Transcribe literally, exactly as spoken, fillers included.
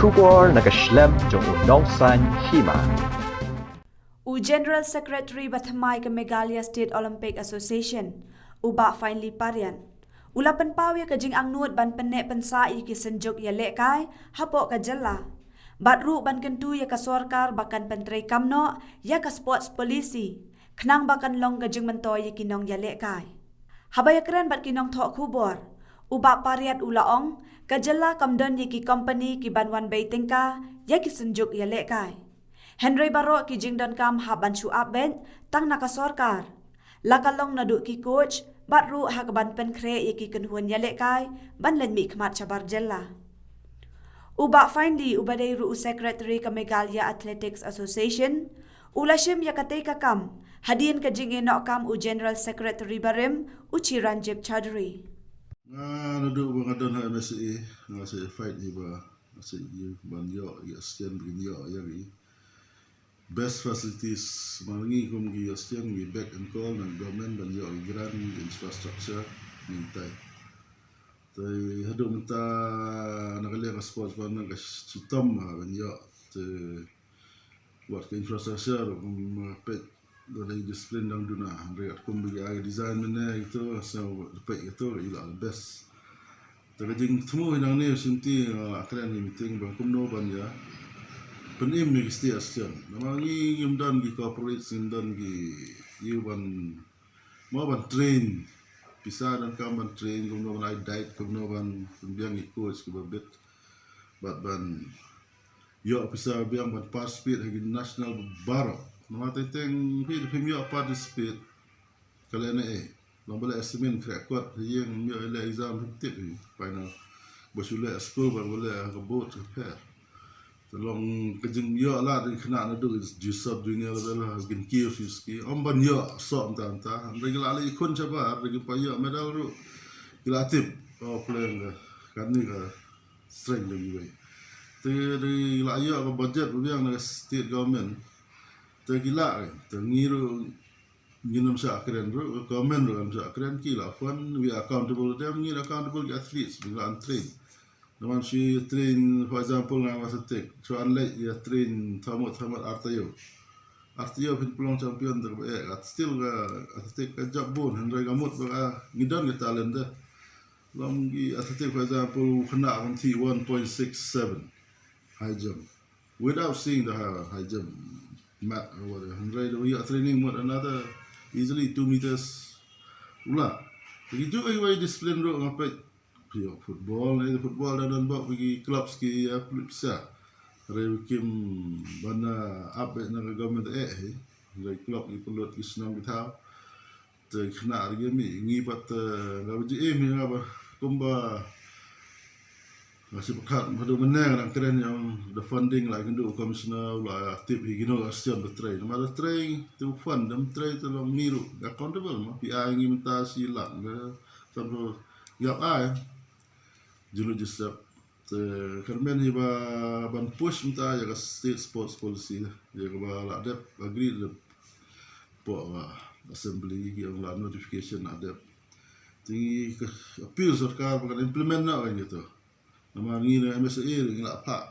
Khubor na ka shlem jong u nongsan hima. U General Secretary ba thymmai ka Meghalaya State Olympic Association, u Bah Finely Pariat, u la pynpaw ïa ka jingangnud ban pynneh pynsah ïa ki synjuk ïalehkai hapoh ka jylla, bad ruh ban kyntu ïa ka sorkar ba kan pyntreikam noh ïa ka sports policy, khnang ba kan long ka jingmyntoi ïa ki nongïalehkai. Haba ïakren bad ki nongthoh khubor, u Bah Pariat u la ong, ka jylla kam don ïa ki company ki ban wan bei tyngka ïa ki synjuk ïalehkai. Hynrei baroh ki jingdonkam hap ban shu ap beit tang na ka sorkar, la ka long naduh ki coach bad ruh ha ka ban pynkhreh ïa ki kynhun ïalehkai ban leit mihkhmat shabar jylla. U Bah Finely, uba dei ruh u Secretary ka Meghalaya Athletics Association, u la shim ïa katei ka kam hadien ka jingïehnoh kam u General Secretary barim, u Chiranjib Chaudhary. Nga naduh ba nga don ha M S A, nga sa fight hi ba nga sa ïoh ban ïoh ïa Asian, ban ïoh ïa ki best facilities. Ma ngi kum ki Asian ngi beg and call na government ban ïoh ki grant, infrastructure, ngi tai. Te haduh mynta na ka liang ka sports ban nang ka shitom ha ban ïoh te wat ka infrastructure, kum peit da dei discipline dang duna, hynrei kum ba ki ai design mynne ito, so peit ito ila the best. Te ka jingthmu hi nangne shinti, ah, kren hi meeting ba kumno ban ïa pynim ïa ki state Asian. Namar ngi ngim don ki corporate, ngim don ki ïa ban, mo ban train. Pisa donkam ban train, kumno ban ai diet, kumno ban pynbiang ki coach kiba bit. Bad ban ïoh pisa biang ban participate ha ki national baroh. Namar teng teng phi, phim ïoh participate, ka leh ne eh. Long ba leh assignment, khreh kot, ïeng, ym ïoh leh exam, phim tip hi final. Ba shu leh school, ba leh ha ka board, ka pher. Te long ka jingïoh lad ki khynnah naduh ju sub junior level ha kin kiew shi ski. Ym ban ïoh soh mynta mynta. Hynrei ki la leh ïakhun shabar, hynrei kim pat ïoh medal ruh. Ki la tip, oh, pyrshah ka, kane ka strength jong kiwei. Te ki la ïoh ka budget ba biang na ka state government. Te ki la, te ngi ruh ngin ym shah kren ruh, government ruh ym shah kren, ki la fund, we are accountable to them, ngi accountable ki athletes, ngi la train. Namar shu train, for example, nga athletic, shu an leh ïa train thamot thamot ar taïew. Ar taïew phin pynlong champion te kaba eh, ka still ka athletic ka jop bun, hynrei ka mut ba ka ngi don ka talent te. Long ki athletic, for example, u khynnah kan thih one point six seven high jump. Without seeing the high, high jump mat or whatever. Hynrei da ïa training mut another easily two meters. U lah. Te ki ju ai wai discipline ruh nga peit. Phi ïoh football, ne football da don bok ki clubs ki ïa pynlut pisa. Hynrei kim ban, ah, ap beit na ka government eh hi. Hynrei club ki pynlut ki shnong ki thaw. Te khynnah ruh ki mih, ngi pat, eh, nga ba ju im hi nga ba kumba nga shu pyrkhat haduh mynne nga dang kren ïa the funding, la kynduh u commissioner u la tip hi kino ka station ba trei. Namar da trei te u fund, da ym trei te long ngi ruh accountable mo. Phi ai ngi mynta shi lak, nga tang ruh ïap ai. Julu jisep. Te kyrmen hi ba ban push mynta ïa ka state sports policy, ïa kaba la dep agree dep po, ah, assembly ki ong la notification la dep. Te ngi ka appeal sorkar ba kan implement noh ïa kito. Namar ngi na M S A ngi la phah